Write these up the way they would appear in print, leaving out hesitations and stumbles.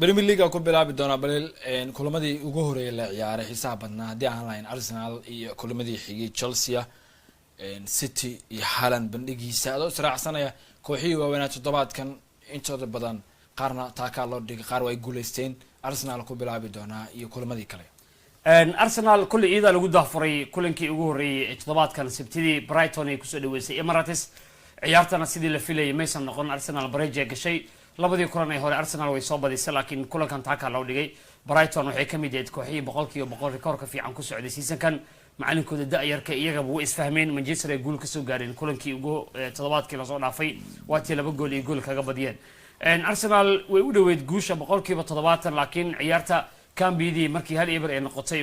Premier League ku bilaabi doonaa balil. Kulamadii ugu horeeyay la ciyaaray xiisaha badnaa haddii aan lahayn Arsenal iyo kulamadii xigay Chelsea, City iyo Haaland bandhigiisa, adoo israacsanaya kooxihii waaweynaa toddobaadkan intooda badan, qaarna taakaa loo dhigay, qaar waa ay guuleysteen. Arsenal ku bilaabi doonaa iyo kulamadii kale. Arsenal kulley iyadaa lagu daafuray kulankii ugu horreeyey ee toddobaadkan. Sabtidii Brighton ay kusoo dhaweysay Emirates. Ciyaartana sidii la filayay maysan noqon. Arsenal bareja gashay. Labadii kulan ee hore Arsenal way soo badisay, laakiin kulankan taakaa loo dhigay. Brighton waxay ka mid ahayd kooxihii 100% rikoorka fiican ku socday seasonkan. Macalinkooda da-yarka iyagaba way isfahmeen. Manchester ay guul kasoo gaareen kulankii ugu toddobaadkii lasoo dhaafay, waatii 2 gool iyo gool kaga badiyeen. Arsenal way u dhaweyd guusha 70%, laakiin ciyaarta cambidii markii 1-0 ay noqotay,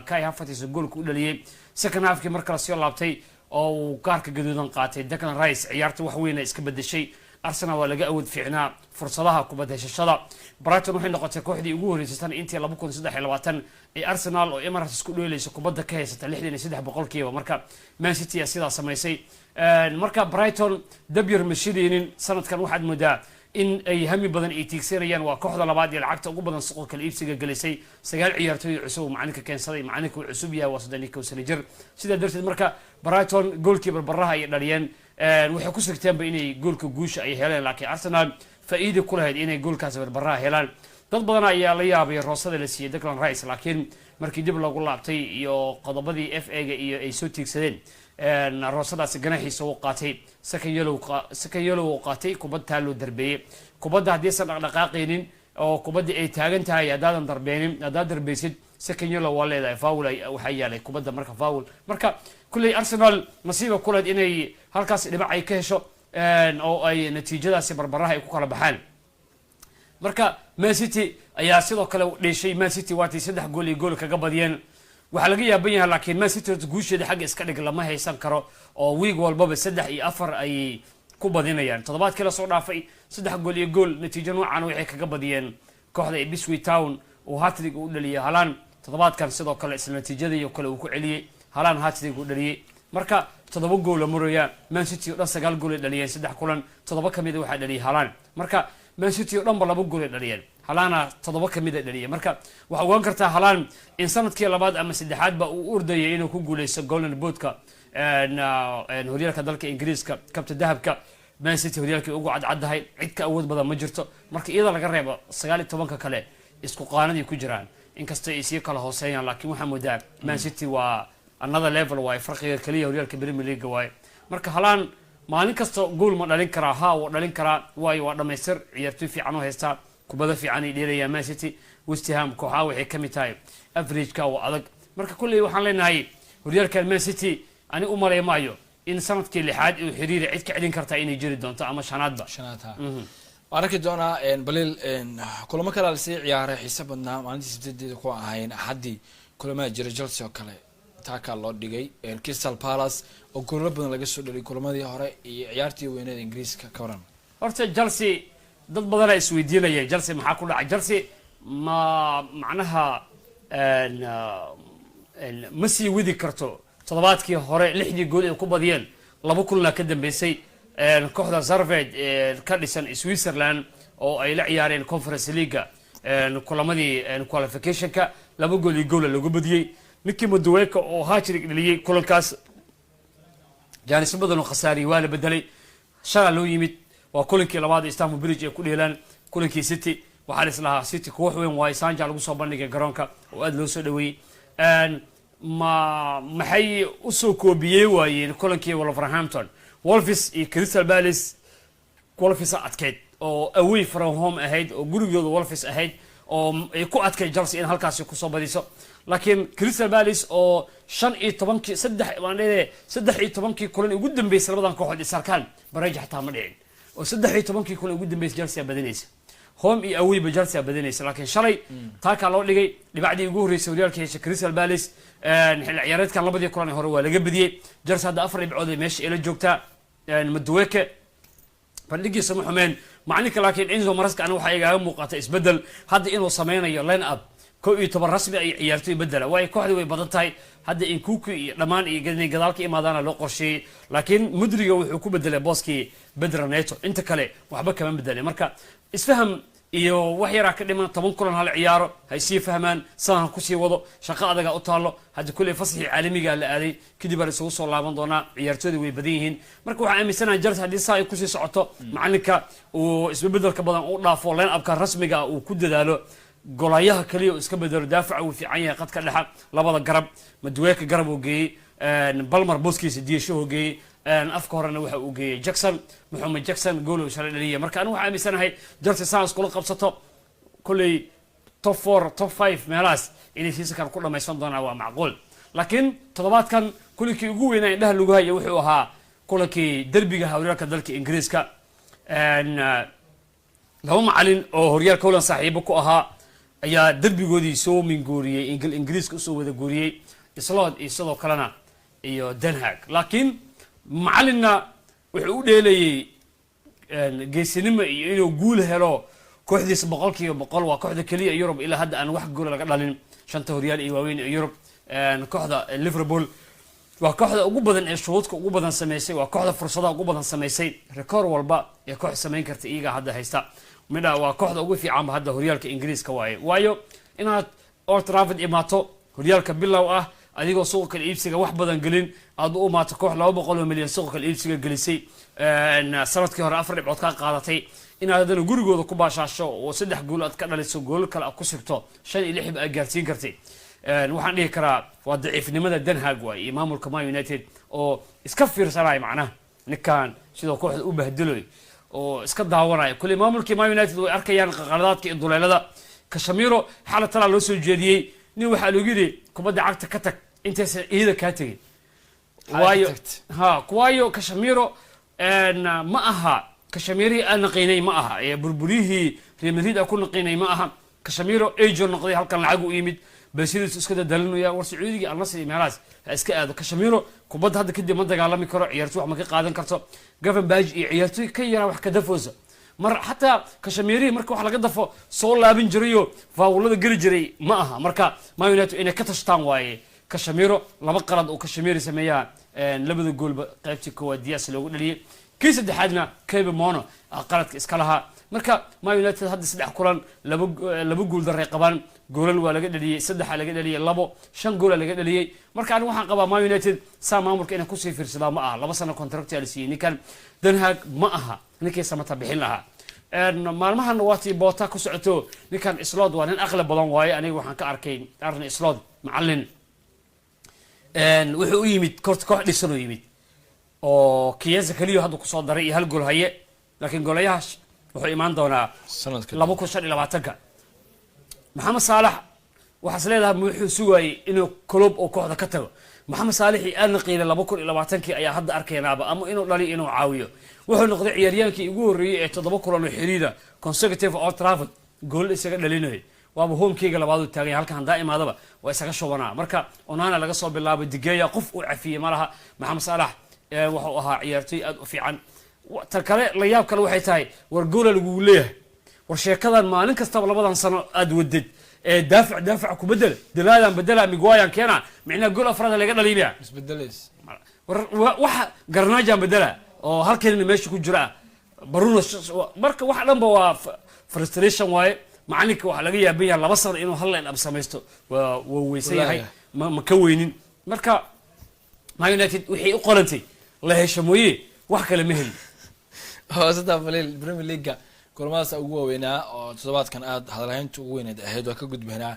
Kai Havertz goolka u dhaliyey, second halfkii mar kale soo laabtay oo uu kaarka gaduudan qaatay Declan Rice, ciyaarta wax weyna iska bedeshay. Arsenal waa laga awood fiicnaa fursadaha kubad heshashada. Brighton waxay noqotay kooxdii ugu horreysay tan intii 2023 ee Arsenal oo Emirates ku dheelaysa kubadda ka haysata 63%. Marka Man City ayaa sidaa samaysay. Marka Brighton dabyar ma shidaynin. Sanadkan waxaad moodaa in ay hami badan ay tiigsanayaan. Waa kooxda labaad ee lacagta ugu badan suuqa kala iibsiga gelisay. Sagaal ciyaartooy cusub uu macalinka keensaday. Macalinka uu cusub yahay, waa 31 sano jir. Sidaa darteed marka Brighton goolkii barbaraha ay dhaliyeen, waxay ku sigteenba inay goolka guusha ay heleen, laakiin Arsenal faa'iida ku lahayd inay goolkaasi barbaraha helaan. Dad badan ayaa la yaabay roosada la siiyey Declan Rice, laakiin markii dib loogu laabtay iyo qodobadii FA-ga iyo ay soo tiigsadeen, roosadaasi ganaxiisa uu qaatay. Second yellow uu qaatay, kubad taa loo darbeeyey. Kubadda haddiisan dhaqdhaqaaqaynin oo kubaddii ay taagan tahay, haddaadan darbeenin, haddaad darbeysid, second yellow waa leedahay. Foul waxaa yaalay kubadda, marka foul. Marka kulley Arsenal nasiiba kuleed inay halkaas dhibac ay ka hesho oo ay natiijadaasi barbaraha ay ku kala baxaan. Marka Man City ayaa sidoo kale dheeshay. Man City waatay 3 gool iyo gool kaga badiyeen. Waxaa laga yaaban yahay, laakiin Man City horta guusheeda xagga iska dhig, lama haysan karo oo week walbaba saddex iyo afar ayay ku badinayaan. Toddobaadkii lasoo dhaafay 3 gool iyo gool natiijo noocan waxay kaga badiyeen kooxda Ipswich Town uu hat-trick u dhaliyay Haaland. Toddobaadkan sidoo kale isla natiijadii oo kale uu ku celiyey Haaland, hat-trick uu dhaliyey. Marka toddoba gool la maraya. Man City oo dhan sagaal gool ay dhaliyeen saddex kulan, toddoba kamida waxaa dhaliyay Haaland. Marka Man City oo dhan ba laba gool ay dhaliyeen, Haalandna toddoba kamid a dhaliyay. Marka waxaa ogaan kartaa Haaland in sanadkii labaad ama saddexaad ba uu ordayay inuu ku guuleysto Golden Bootka horyaalka dalka Ingiriiska, kabta dahabka. Man City horyaalkii ugu cadcaddahay, cid ka awood badan ma jirto. Marka iyada laga reebo, 19-ka kale isku qaanadii ku jiraan, inkastoo ay sii kala hooseeyaan, laakiin waxaa moodaa Man City waa another level waaye. Farqiga keliya horyaalka Premier League waaye. Marka Haaland maalin kasta gool ma dhalin karaa? Ha, wuu dhalin karaa, waayo waa dhamaystir, ciyaartoy fiican oo haystaa, kubado fiican ay dheelayaan Man City. West Ham kooxaha waxay ka mid tahay averageka oo adag. Marka kulley waxaan leenahay horyaalkan Man City ani u malay maayo in sanadkii lixaad uu xiriira cid ka celin kartaa inay jiri doonto ama shanaadba. Shanaad ha, waan arki doonaa. Balil, kulamo kale lasii ciyaaray xiise badnaa maalintii Sabtedeeda ku ahayn Axaddii. Kulamada jira, Chelsea oo kale taakaa loo dhigay. Crystal Palace oo goolo badan laga soo dhaliyay kulamadii hore iyo ciyaartii weyneed Ingiriiska, ka waran? Horta Chelsea dad badanaa isweydiinaya, Chelsea maxaa ku dhacay? Chelsea ma macnaha ma sii wadi karto. Toddobaadkii hore lixdii gool ay ku badiyeen, laba kulna ka dambeysay kooxda Servette ee ka dhisan Switzerland oo ay la ciyaareen Conference Leaguea kulamadii qualificationka, 2 gool iyo goola lagu badiyey. Ninkii Madueke oo hat-trick dhaliyey kulankaas, jaanisyo badan oo khasaariyey, waa la bedelay. Shalaa loo yimid, waa kulankii labaad ee Stamford Bridge ay ku dheelaan. Kulankii City waxaa la islahaa City koox weyn waaye, sanja lagu soo bandhigay garoonka oo aada loo soo dhaweeyey. Ma maxay usoo koobiyey waayeen kulankii Wolverhampton Wolves iyo Crystal Palace? Wolves adkeyd oo away from home ahayd oo gurigooda Wolves ahayd oo ay ku adkay Chelsea in halkaasi kusoo badiso. Laakiin Crystal Palace oo 15-kii, saddex waan leeyahay, 13-kii kulan ugu dambeysay labadan kooxood isarkaan bareej xataa ma dhicin, oo 13-kii kulan ugu dambeysay Chelsea badinaysa, home iyo awayba Chelsea badinaysa. Laakiin shalay taakaa loo dhigay. Dhibacdii ugu horreysay horyaalka hesha Crystal Palace xilli ciyaareedkan. Labadii kulan ee hore waa laga badiyey. Chelsea hadda afar dhibcood ay meesha ila joogtaa. Madueke bandhigiisa ma xumeen macalinka, laakiin Enzo Maresca ana waxaa igaaga muuqata isbedel hadda inuu sameynayo, line up 11 rasmi ay ciyaartoy bedela, waayo kooxdii way badan tahay hadda. Nkunku iyo dhammaan iyo inay gadaal ka imaadaana loo qorsheeyey, laakiin Mudryk wuxuu ku bedelay booskii Pedro Neto, inta kale waxba kama bedelay. Marka isfaham. Iyo wax yaraa ka dhiman, 10 kulan hala ciyaaro, ha isii fahmaan, sidan ha kusii wado. Shaqo adaga u taallo hadda. Kulley fasaxii caalamigaa la aaday kadib baa la isugu soo laaban doonaa. Ciyaartooyda way badan yihiin. Marka waxaan aaminsanahay Chelsea haddii saa ay kusii socoto, macalinka uu isbebedelka badan u dhaafo, line upka rasmiga ah uu ku dadaalo, golayaha kaliya uu iska bedelo, daafaca uu fiican yahay, qadka dhexa labada garab, Madueke garab uu geeyey, Palmer booskiisa Diashaho geeyey, afka horena waxa uu geeyey Jackson, Maxamed Jackson gool uu shalay dhaliyay. Marka anigu waxaan aaminsanahay Chelsea saa iskula qabsato, kolley top four, top five meelahaas inay seasonkan ku dhamaysan doonaan waa macquul. Laakiin toddobaadkan kulankii ugu weynaa indhaha lagu haya wuxuu ahaa kulankii derbiga horyaalka dalka Ingiriiska. Laba macalin oo horyaalka Holland saaxiibo ku ahaa ayaa derbigoodii soo minguuriyey, Ingiriiska usoo wada guuriyey, Slot iyo sidoo kalena iyo Ten Hag. Laakiin macalinna wuxuu u dheelayey geesinimo iyo inuu guul helo kooxdiisa 100%. Waa kooxda keliya Yurub ilaa hadda aan wax goola laga dhalin shanta horyaal iyo waaweyn ee Yurub. Kooxda Liverpool waa kooxda ugu badan ee shuruudka ugu badan sameysay, waa kooxda fursadaha ugu badan sameysay. Rekoor walba ee koox samayn karta iyagaa hadda haysta. Midha waa kooxda ugu fiicanba hadda horyaalka Ingiriiska waaye. Waayo, inaad Old Trafford imaato, horyaalka bilow ah, adigoo suuqa kala iibsiga wax badan gelin, aad u imaato koox 200 milyan suuqa kala iibsiga gelisay, sanadkii hore 4 dhibcood kaa qaadatay, inaad haddana gurigooda ku baashaasho oo 3 gool aad ka dhaliso, goolal kale aad ku sigto, 5 iyo 6 aad gaarsiin kartay, waxaan dhihi karaa waa daciifnimada Ten Hag waay iyo maamulka Man United oo iska fiirsanaya. Macnaha ninkan sidoo kooxda u bahdiloy oo iska daawanaya. Kulli maamulkii Man United way arkayaan qaladaadka iyo duleelada. Casemiro xala talaa loo soo jeediyey nin, waxaa lagu yidhi kubadda cagta ka tag intaysan iyada kaa tegin. Waayo ha, waayo Casemiro ma aha Casemirihii aan naqiinay, ma aha ee burburiyihii Real Madrid aan ku naqiinay, ma aha. Casemiro ajo noqday, halkan lacag u yimid, balsidiisu iska dadalinaya. War Sacuudiga, Al Nassr iyo meelahaas ha iska aado. Casemiro kubadda hadda kadib ma dagaalami karo, ciyaartoy wax ma ka qaadan karto. Gravenberch iyo ciyaartoy ka yaraa wax ka dafoosa mar. Xataa Casemirihii marka wax laga dafo soo laabin jirayo, faawulada geli jiray ma aha. Marka Man United inay ka tashtaan waaye Casemiro. Laba qalad oo Casemiro sameeyaa, labada goolba qaybtii koowaad Dias loogu dhaliyey, kii saddexaadna Kobbie Mainoo qaladka iska lahaa. Marka Man United hadda 3 kulan laba guul daray qabaan. Goolal waa laga dhaliyey, saddexa laga dhaliyey, labo, shan goola laga dhaliyey. Marka anigu waxaan qabaa Man United saa maamulka inay kusii fiirsadaa ma aha. 2 sano contract la siiyey ninkan. Ten Hag ma aha ninkii samata bixin lahaa. Maalmahan waatii boota ku socoto. Ninkan Slot waa nin aqli badan waaye. Aniga waxaan ka arkay Arne Slot macalin wuxuu u yimid kort koox dhisan oo yimid oo Chiesa keliya hadda kusoo daray iyo hal gool haye, laakiin goolayaha wuxuu imaan doonaa sanadka 2025-ka. Maxamed Saalax waxaas leedahay wuxuu sugaayey inuu Klopp oo kooxda ka tago. Maxamed Saalixii aadna qiilay 2020-kii ayaa hadda arkaynaaba ama inuu dhaliyo, inuu caawiyo. Wuxuu noqday ciyaaryaankii ugu horreeyey ee 7 kulan oo xiriira consecutive Old Trafford gool isaga dhalinayay. Waaba homekeyga labaad uu taaganya, halkan haddaa imaadaba waa isaga shubanaa. Marka Onana laga soo bilaabo De Gea, qof uu cafiyey ma laha. Maxamed Saalax wuxuu ahaa ciyaartoy aada u fiican. Ta kale, la yaab kale waxay tahay, war goola lagugu leeyahay, war sheekadan maalin kastaba labadan sano aada wadid ee daafac daafac ku bedel, dilaadan bedela, Maguire keena, micnaha gool afraad laga dhaliilaya. Isbedelays. War waxa Garnacho bedela oo halkanina meesha ku jira Bruno. Marka waxa dhanba waa frustration waaye. Macalinka waxaa laga yaaban yahay 2 sano inuu hal line up samaysto, waa weysan yahay. Ma ka weynin. Marka Man United wixii u qorantay la hesho mooye, wax kale ma helin. Hoosada faliil Premier Leaguega kulamadaas ugu waaweynaa oo toddobaadkan aada hadalhaynta ugu weyneed ahayd waa ka gudbaynaa.